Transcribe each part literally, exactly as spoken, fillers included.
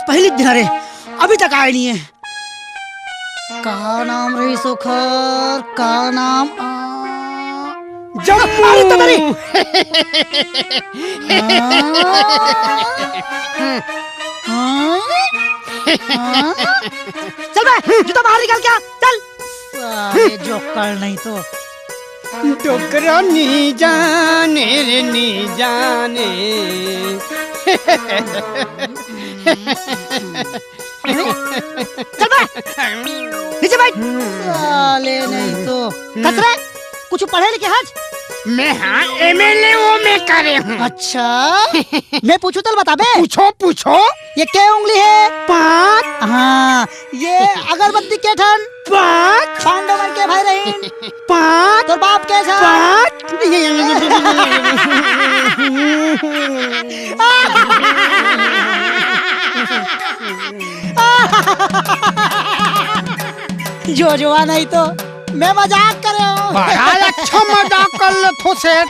पहली दिन हरे, अभी तक आए नहीं है। का नाम रही सोखर? का नाम? आ, जम्मू। अरे, तो करी। हाँ? हाँ? हाँ? चल बे, जूता बाहर निकाल के आ, चल। साले जोकर नहीं तो। डोकरा नी जाने रे नी जाने। चल बे, नीचे बैठ। साले नहीं तो। कस रे, कुछ पढ़े लिखे हस? मैं हाँ एमएलए वो मैं करे हूँ। अच्छा, मैं पूछू तो बताबे? पूछो, पूछो। ये के उंगली है? पाँच। हाँ, ये अगरबत्ती के ठन? पाँच। पांडव मन के भाई रहीन? पाँच। तोर बाप के झन? पाँच। जो जुआ नहीं तो मैं मजाक करे हूँ। बड़ा अच्छा मजाक कर लेथो सेठ।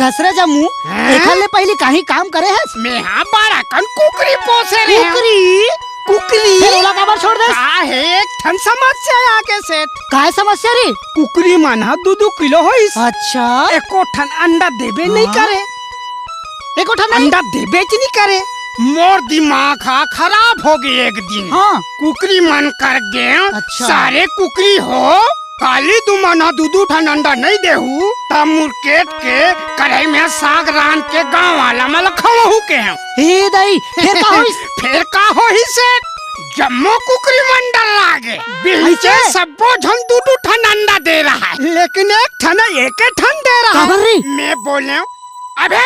कस रे जम्मू, हैं? एखर ले पहिली काही काम करे हस? मैं हाँ बड़ा कन कुकरी पोसे रहे हूँ। कुकरी? कुकरी? फिर ओला काबर छोड़ देस? का है, एक ठन समस्या आगे सेठ। काय समस्या रे? कुकरी मन ह दू दू किलो होइस। अच्छा। एको ठन अंडा देबे नहीं हाँ। करे। एको ठन नहीं? अंडा देबे च नहीं करे। मोर दिमाग हा खराब हो गए एक दिन। हाँ। कुकरी मन कर गे। अच्छा। सारे कुकरी हो, काली तुमन ह दू दू ठन अंडा नहीं देहू, त मुरकेट के कढ़ाई में साग रांध के गांव वाला मन ल खवाहू के हूँ। हे दाई, फिर का होइस? फिर का होही सेठ? जम्मो कुकरी मन डर लागे। बिहनिचे अइसे? सब्बो झन दू दू ठन अंडा दे रहा है, लेकिन एक ठन एके ठन दे रहा काबर है। रे? मैं बोले, अबे,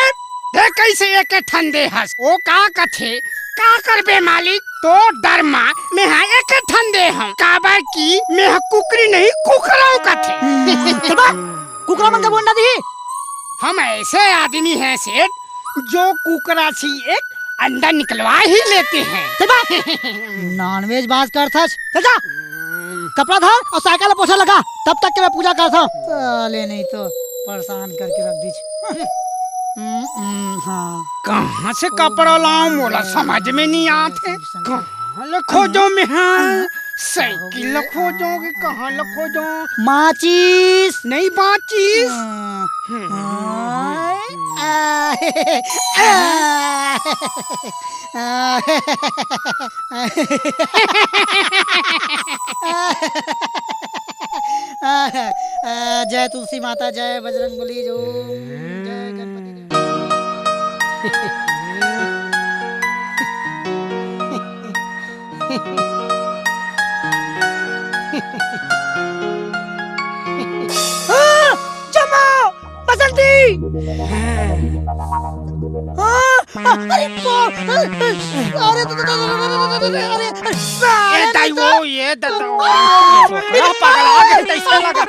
दे कैसे एके ठन दे हस? वो का कथे, का करबे मालिक? तो डर मा, मैं हा एके ठन दे हूँ, काबर की मैं हा कुकरी नहीं, कुकरा हूँ कथे। हम्म, चल बा, कुकरा मन का अंडा दिही। हम ऐसे आदमी हैं सेठ, जो कुकरा से एक अंडा निकलवा ही लेते हैं। चल बा। नॉनवेज बात करथस। चल जा। कपड़ा धर और साइकिल ला पोछा लगा, तब तक के मैं पूजा करथव। साले नहीं तो परेशान करके रख दीस। हम्म, हम्म, हाँ। कहाँ से कपड़ा लाऊं, मोला समझ में नहीं आत हे। कहाँ ले खोजों मैं, हाँ? साइकिल ला खोजों कि कहाँ ला खोजों? माचिस। नहीं बाचिस। हाँ। हाँ। आ, आ, आ, आ, जय तुलसी माता, जय बजरंग बली, जो जय गणपति, जय। आ, जम्मू! बसंती! हाँ, अरे बाप! अरे, अरे, अरे, अरे, अरे, ए दाई वो, ये दादा, पगला गए, तैसे लगा।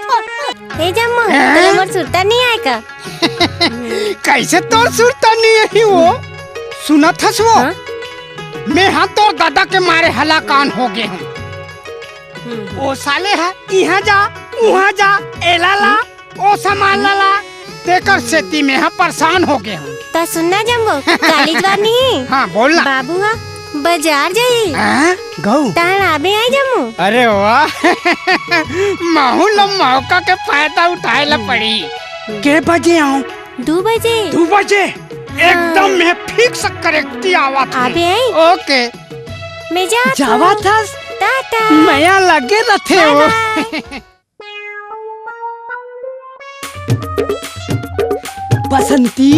ए जम्मू, हैं? तोला मोर सुरता नहीं आय का? कैसे तोर सुरता नहीं आही वो? सुनत हस वो? हाँ? मैं हा तोर दादा के मारे हलाकान हो गए हूँ। हम्म। ओ साले हा, इहाँ जा, उहाँ जा, एला ला, ओ सामान ला ला, तेकर सेती मैं हा परेशान हो गए हूँ। त सुनना जम्मू, कालीच बार नहीं। हाँ, बोलना। बाबू हा बाजार जाही। हाँ? गऊ। तहन आबे आई जम्मू। अरे वाह, महू ला मौका के फायदा उठाए ला पड़ी। के बजे आऊं? दू बजे। दू बजे? हाँ। एकदम मैं fix correct आवा था। आबे आई। OK। मैं जात जावा हूँ। थस? टाटा। मया लगे रथे बाय हो। बाय। बसंती,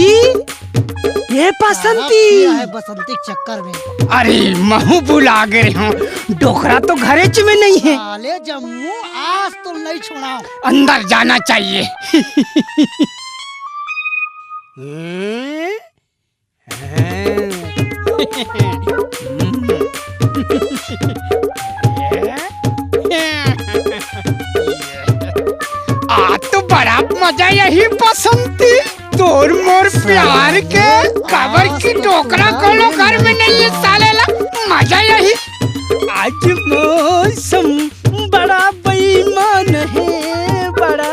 ये बसंती। साला पिया है बसंती के चक्कर में। अरे, महू भुला गए हूँ, डोकरा तो घरेच में नहीं है। साले जम्मू, आज तो नहीं छोड़ा। अंदर जाना चाहिए। हम्म? आज तो बड़ा मजा आही बसंती, तोर मोर प्यार के, काबर की डोकरा कोनो घर में नहीं है साले ला, मजा आही। आज मौसम बड़ा बेईमान है, बड़ा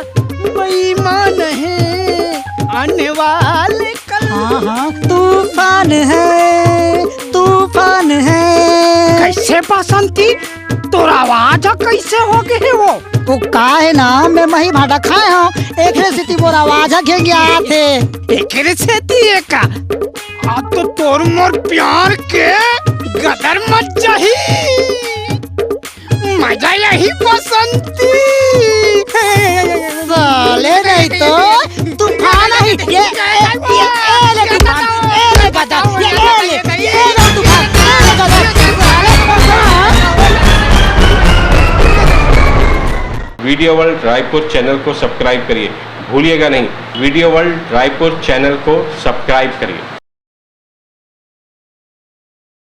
बेईमान है, आने वाले कल हाँ, हाँ, तूफान है, तूफान से बसंती, तोर आवाज ह कइसे हो गे हे वो? वो का हे ना, मैं मही भाटा खाए हंव, एकरे सेती मोर आवाज ह घेंघियात हे। एकरे सेती ए का? अब तो तोर मोर प्यार के गदर मच जाही। मजा आही बसंती। साले नहीं तो तूफान आही। ये, ये, ये, ये ले तूफान, ये ले गदर, ये, ये ले, ये ले तूफान, ये ले गदर। साले, वीडियो वर्ल्ड रायपुर चैनल को सब्सक्राइब करिए, भूलिएगा नहीं, वीडियो वर्ल्ड रायपुर चैनल को सब्सक्राइब करिए।